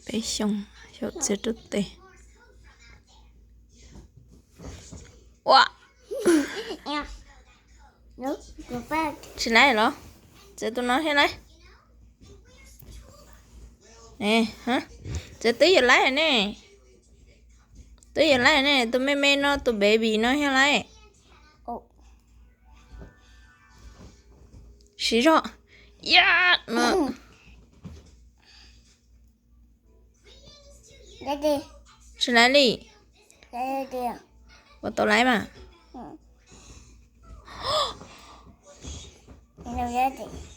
Peb xyoos, xyaum txiav rau tes. Ua, tsis laib los? Txiav tus no thiab laib. Txiav twb yuav laib ne. Twb yuav laib ne, tus me me no, tus baby no thiab laib. Siv zog. Ya no. Tsis laib li. Ua tau laib mas.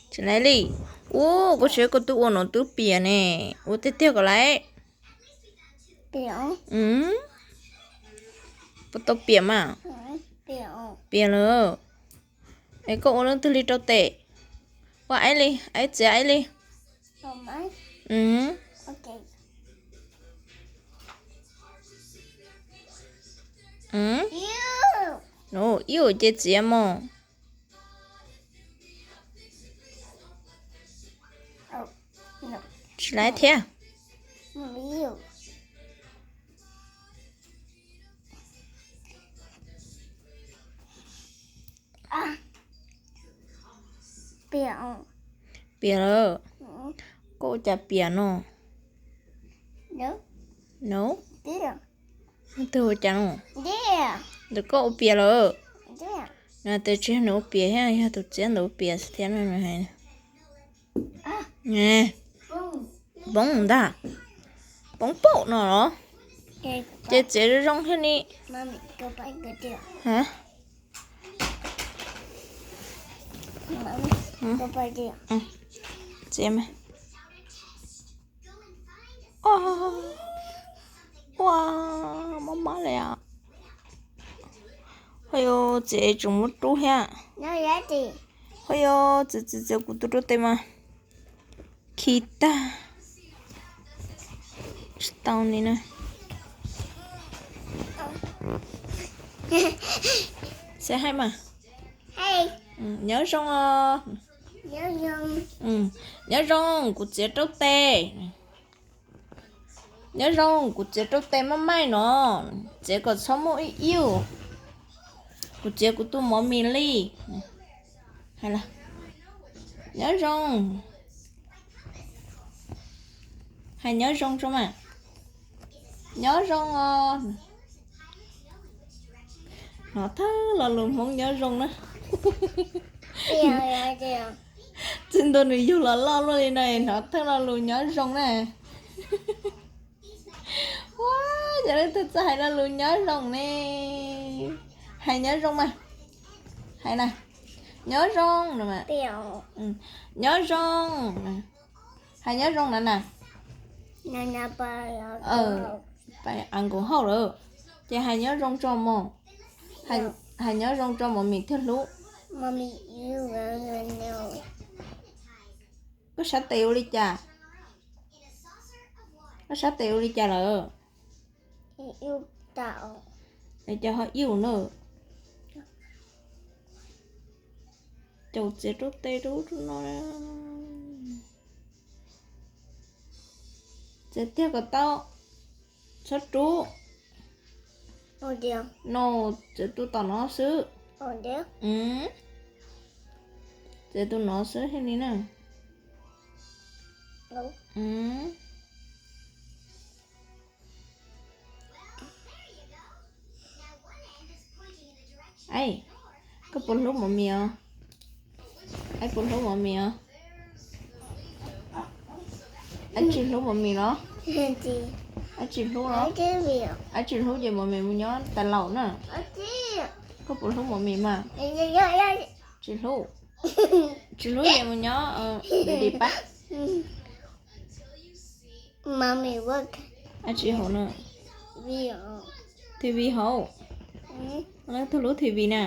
Tsis laib li. Ua, kuv tsis, kuv twb ua no twb piam ne. Ua tiag tiag kom laib. Puas tau piam mas? Piam lawm. Es koj ua leej twg li rau tes? Ua aib li, aib txiav aib li. Ib ces txiav mos. Tsis laib thiab. Piam lawm. Koj ua cas piam no? No. Leej twg ua cas no? Ntawm koj ua piam lawm. No tes tsis yog nws ua piam thiab, yog tus txiav ntawd ua piam thiab no. Poob ntag. Poob paum no los? Ces txiav zoo zoo thiab ni. Txiav mas. Ua, mob mob li os. Ho yog txiav tseem muab rub thiab. Ho yog txiav txiav txiav kuv tus rau tes mas khi tag. Tsis tau li na. Xav hais mas. Nyob zoo os. Nyob zoo, kuv txiav rau tes. Nyob zoo, kuv txiav rau tes maj maij no. Txiav kom txhob muaj ib iuj. Kuv txiav kuv tus mov mis li. Nyob zoo. Hais nyob zoo tso mas. Nyob zoo os. Hnov thawj lo lus Hmoob nyob zoo na. Txij ntua nws yug los loj luaj li no hnov thawj lo lus nyob zoo na. Ua, yog leej twg txawj hais lo lus nyob zoo ne, hais nyob zoo mas. Hais na, nyob zoo no mas. Nyob zoo. Hais nyob zoo na na. Pais a nkaus hauj lawm, ces hais nyob zoo tso mog. Hais nyob zoo tso mov mis thiaj hlub. Koj sab tes ua li cas? Koj sab tes ua li cas lawm? Es cov ho iuj na. Caum txiav rau tes rau no. Txiav tiag kom tau, txhob rub. No, txiav tus tom no xwb. Txiav tus no xwb thiaj li na. Koj puas hlub mov mis os? Aib puas hlub mov mis os? Aib tsis hlub mov mis los? Aib tsis hlub los? Aib tsis hlub ces mov mis mus nyob tas laus na. Koj puas hlub mov mis mas? Tsis hlub. Tsis hlub ces mus nyob di pab. Aib tsis hauv na. Tv hauv. Leej twg hlub tv na?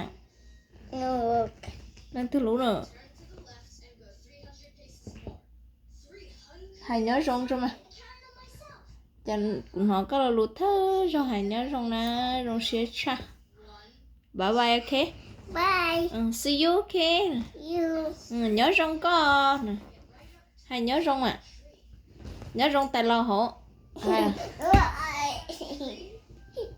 Leej twg hlub na? Hais nyob zoo tso mas. Ces kuv hnov koj lo lus thawj zaug hais nyob zoo na, zoo siab tshaj. Bye bye, ok? See you, ok? Nyob zoo koj. Hais nyob zoo mas. Nyob zoo tais laus hauv. Hais,